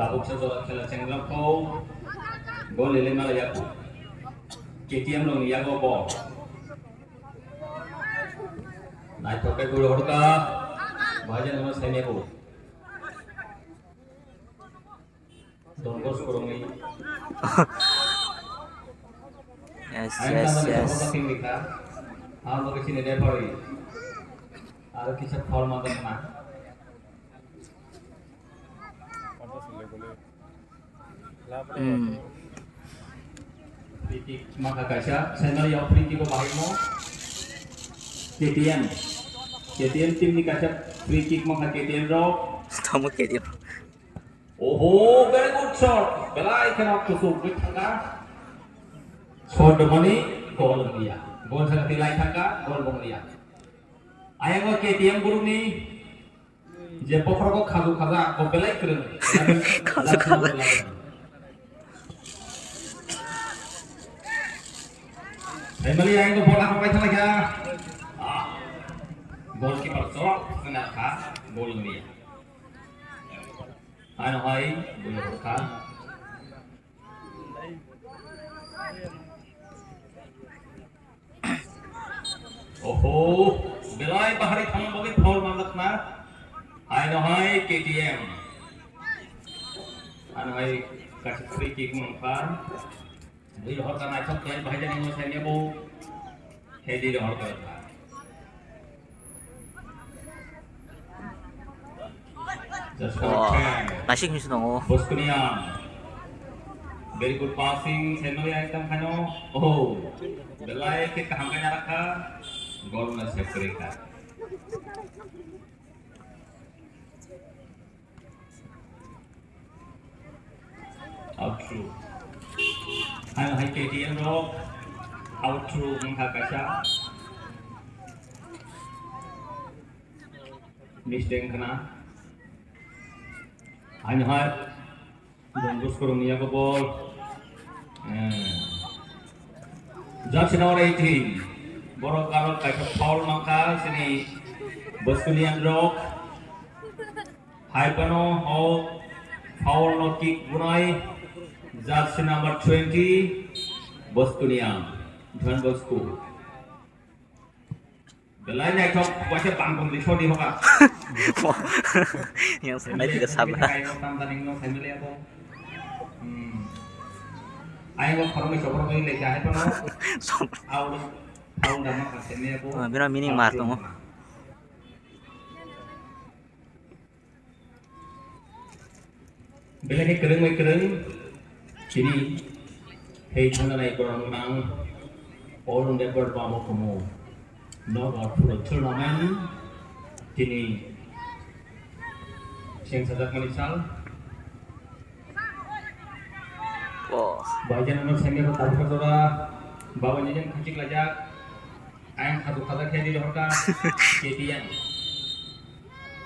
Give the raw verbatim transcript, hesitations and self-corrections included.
Tabuksa jora khela chenglak kho. Gol lele mala yaku. K T M rokni yago ball. Naithok khe gol horka. Bahajan hwnwi saimaya bo. Don Bosco rokni. Yes, yes, yes. Ang loge chini referee. Aro kisa foul manjakna. Hmm. Free kick mangkha kaisa, Saimali o free kick o bahai mo. K T M. K T M team ni kaisa free kick mangkha K T M rok. Tamo K T M. Oho, very good shot. Belai kheno kusuk bai thangkha. Shot domani goal wngya. Goal saka tilai thangkha, goal wngya. Ayang o K T M group ni Je bokhorogo khaju khaja, bo belai kwrwng. Khaju khaja. Family ang ko bola hapai thangkha. Ah. Goalkeeper chok kena kha, goal ni. Ano hai, goal kha. Oho, belai bahari thang bagwi foul manjakna. Haino hai K T M. Haino hai kaisa free kick mangkha. Bui rohor ka naithok khlai bahai jani mo saimya bo. Head-i rohor ka. Just for a Oh, chance. Naisik hinwi se tongo. Bosconian. Very good passing, Samuel yang tang khano. Oh, belai khe kaham khe narakha. Gol na save kwrwi kha. Out through. Haino hai K T M rok out through wngkha kaisa. Mistake wngkhana. Haino hai Don Bosco rokni yago ball. Eh. Jersey number eighteen. Borok aro kaisa foul mankha sini Bosconian rok. Hai phano o foul no kick bunai jersey number twenty, Bosconian, Don Bosco. Belai naithok, waisa bangkong di sodi hoka. Yang sanai tiga sabla. Kaino tamdaning no family ako. Hmm. Ayang ko khoroknwi sokhoroknwi lekha hai phano. Sob- Aul, aul dama ka semi ako. Ah, bira mini mar tongo. Belai khe kwrwng bai kwrwng chini thei thangjanai borok nang All India World Babo Kumu Knockout Football Tournament tini seng sajakmani sal. Oh. Baijana no sengya ko tabukha jora baba ni jeng khachik lajak. Ayang khadu khada khe di horka K T M.